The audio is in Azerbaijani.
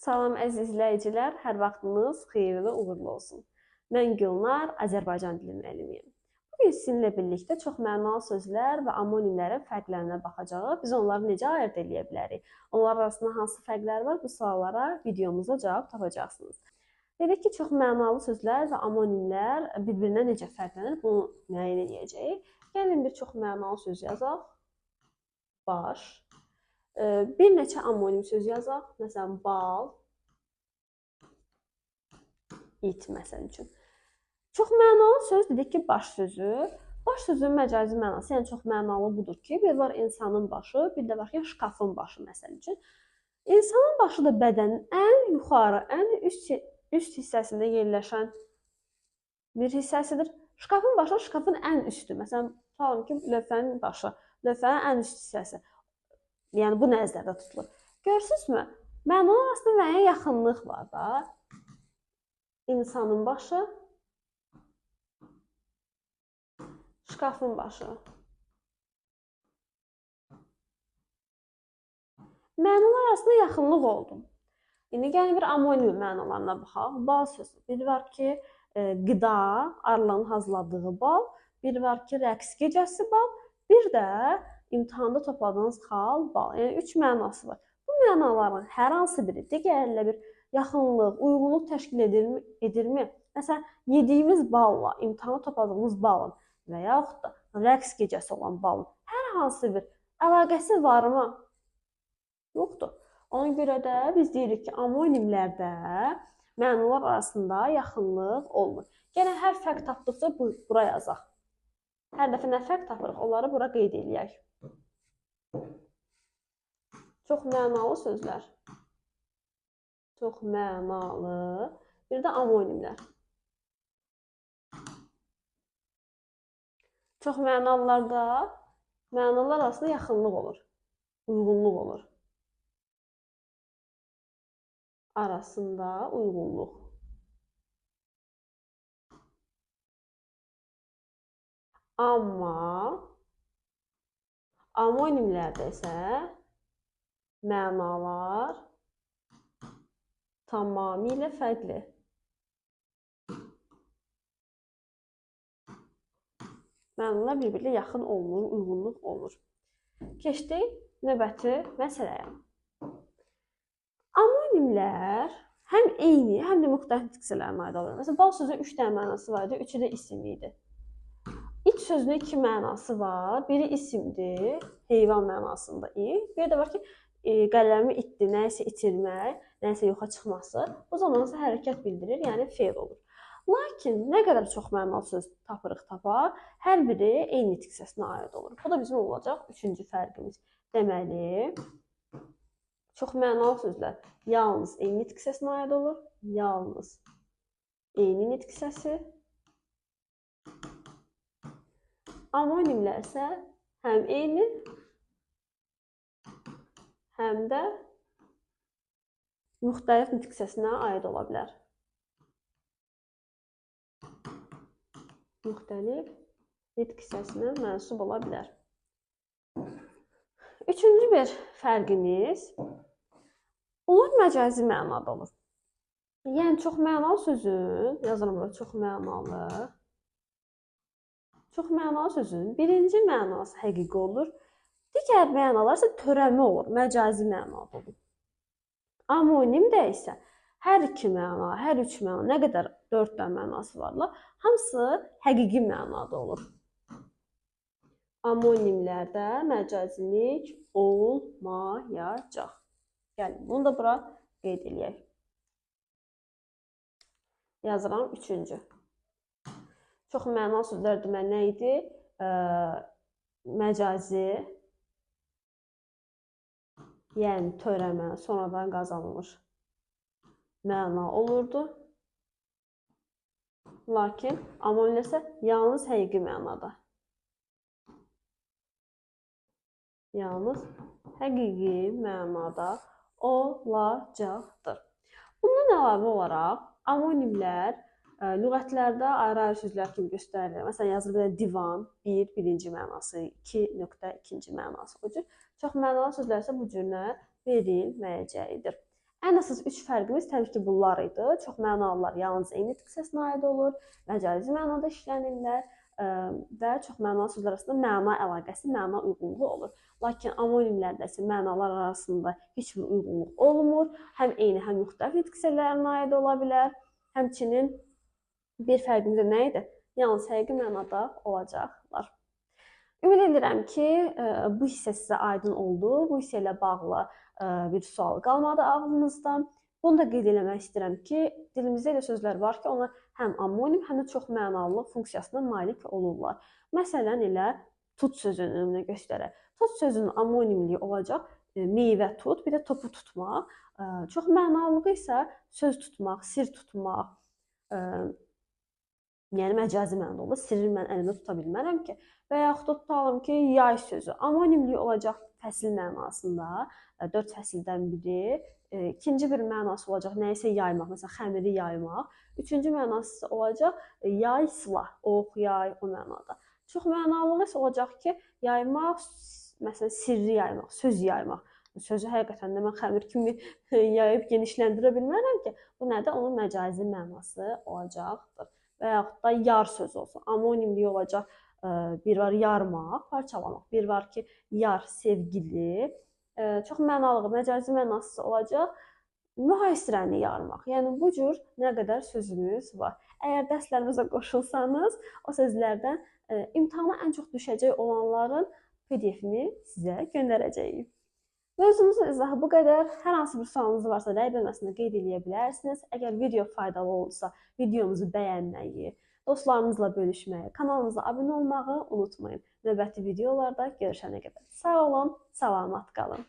Salam əziz izləyicilər, hər vaxtınız xeyirli, uğurlu olsun. Mən Gülnar, Azərbaycan dili müəllimiyəm. Bugün sizinlə birlikdə çox mənalı sözlər və amonimlərin fərqlərinə baxacağıq. Biz onları necə ayırd eləyə bilərik? Onlar arasında hansı fərqlər var? Bu suallara videomuzda cavab tapacaqsınız. Dedik ki, çox mənalı sözlər və amonimlər bir-birinə necə fərqlənir, bunu müəyyən edəcəyik. Gəlin bir çox mənalı söz yazaq. Baş. Bir neçə amonim söz yazaq. Məsələn, bal, it məsəl üçün. Çox mənalı söz dedik ki, baş sözü. Baş sözünün məcazi mənası, yəni çox mənalı budur ki, bir var insanın başı, bir də var ki, şkafın başı məsəl üçün. İnsanın başı da bədənin ən yuxarı, ən üst hissəsində yerləşən bir hissəsidir. Şkafın başı şkafın ən üstü. Məsələn, tutalım ki, lövhənin başı, lövhənin ən üst hissəsi. Yəni, bu nəzərdə tutulur. Görürsünüzmü? Mənalar arasında müəyyən yaxınlıq var da. İnsanın başı, şkafın başı. Mənalar arasında yaxınlıq oldu. İndi gəlin bir amonim mənalarına baxaq. Bal sözü. Bir var ki, qida, arıların hazırladığı bal. Bir var ki, rəqs gecəsi bal. Bir də imtahanda topladığınız xal, bal. Yəni, üç mənası var. Bu mənaların hər hansı biri digərlə bir yaxınlıq, uyğunluq təşkil edirmi? Məsələn, yediyimiz balla, imtahanda topladığımız balın və yaxud da rəqs gecəsi olan balın hər hansı bir əlaqəsi varmı? Yoxdur. Ona görə də biz deyirik ki, amonimlərdə mənalar arasında yaxınlıq olmur. Gəlin, hər fərq tapdıqca bura yazaq. Hər dəfə nə fərq tapırıq, onları bura qeyd eləyək. Çox mənalı sözlər. Çox mənalı. Bir də amonimlər. Çox mənalılarda mənalar arasında yaxınlıq olur, uyğunluq olur. Arasında uyğunluq. Amma amonimlərdə isə mənalar tamamilə fərqli. Mənalar bir-birinə yaxın olmur, uyğunluq olmur. Keçdik növbəti məsələyə. Amonimlər həm eyni, həm də müxtəlif nitq hissələrinə aid olur. Məsələn, bal sözünün 3 dənə mənası var idi, üçü də isim idi. İt sözünün 2 mənası var. Biri isimdir, heyvan mənasında it. Bir də var ki, qələmi itdir, nəyisə itirmək, nəyisə yoxa çıxması. Bu zaman isə hərəkət bildirir, yəni feil olur. Lakin nə qədər çox mənalı söz tapırıq tapaq, hər biri eyni nitq hissəsinə aid olur. Bu da bizim olacaq üçüncü fərqimiz. Deməli, çox mənalı sözlər yalnız eyni nitq hissəsinə aid olur. Yalnız eyni nitq hissəsi. Amonimlər isə həm eyni, həm də müxtəlif nitq hissəsinə aid ola bilər. Müxtəlif nitq hissəsinə mənsub ola bilər. Üçüncü bir fərqimiz, onlar məcazi mənada olur. Yəni, çox mənalı sözün, yazıram burada, çox mənalı. Çox mənalı sözün birinci mənası həqiqi olur, digər mənalar isə törəmə olur, məcazi mənada olur. Amonim də isə hər iki məna, hər üç məna, nə qədər 4 dənə mənası varlar, hamısı həqiqi mənada olur. Amonimlərdə məcazilik olmayacaq. Gəlin, bunu da bura qeyd eləyək. Yazıram üçüncü. Çox mənalı sözlər demək nə idi? Məcazi, yəni törəmə, sonradan qazanılmış məna olurdu. Lakin amonimlər isə yalnız həqiqi mənada. Yalnız həqiqi mənada olacaqdır. Bundan əlavə olaraq amonimlər lüğətlərdə ayrı-ayrı sözlər kimi göstərilir. Məsələn, yazılır belə divan, 1, birinci mənası, 2 nöqtə, ikinci mənası. O cür çox mənalı sözlər isə bu cür nə verilməyəcəyidir. Ən əsas üç fərqimiz təbii ki, bunlar idi. Çox mənalılar yalnız eyni nitq hissəsinə aid olur, məcazi mənada işlənirlər və çox mənalı sözlər arasında məna əlaqəsi, məna uyğunluğu olur. Lakin amonimlərdə isə mənalar arasında heç bir uyğunluq olmur. Həm eyni, həm müxtəlif nitq hissələrinə aid ola bilər. Həmçinin bir fərqimiz də nə idi? Yalnız həqiqi mənada olacaqlar. Ümid edirəm ki, bu hissə sizə aydın oldu. Bu hissə ilə bağlı bir sual qalmadı ağlınızda. Bunu da qeyd eləmək istəyirəm ki, dilimizdə elə sözlər var ki, onlar həm amonim, həm də çox mənalılıq funksiyasına malik olurlar. Məsələn, elə tut sözünü nümunə göstərək. Tut sözünün amonimliyi olacaq meyvə tut, bir də topu tutmaq. Çox mənalılığı isə söz tutmaq, sir tutmaq, yəni məcazi mənada olur. Sirri mən əlimdə tuta bilmərəm ki. Və yaxud da tutalım ki, yay sözü amonimliyi olacaq fəsil mənasında, 4 fəsildən biri. İkinci bir mənası olacaq nəyisə yaymaq, məsələn, xəmiri yaymaq. Üçüncü mənası olacaq yay, silah, ox, yay o mənada. Çox mənalılığı isə olacaq ki, yaymaq, məsələn, sirri yaymaq, söz yaymaq. Sözü həqiqətən də mən xəmir kimi yayıb genişləndirə bilmərəm ki, bu nədir? Onun məcazi mənası olacaqdır. Və yaxud da yar sözü olsun. Amonimliyi olacaq bir var yarmaq, parçalamaq. Bir var ki, yar, sevgili. Çox mənalığı, məcazi mənası olacaq mühasirəni yarmaq. Yəni bu cür nə qədər sözümüz var. Əgər dərslərimizə qoşulsanız, o sözlərdən imtahana ən çox düşəcək olanların PDF-ini sizə göndərəcəyik. Mövzumuzun izahı bu qədər. Hər hansı bir sualınız varsa rəy bölməsində qeyd eləyə bilərsiniz. Əgər video faydalı olsa, videomuzu bəyənməyi, dostlarınızla bölüşməyi, kanalımıza abunə olmağı unutmayın. Növbəti videolarda görüşənə qədər sağ olun, salamat qalın.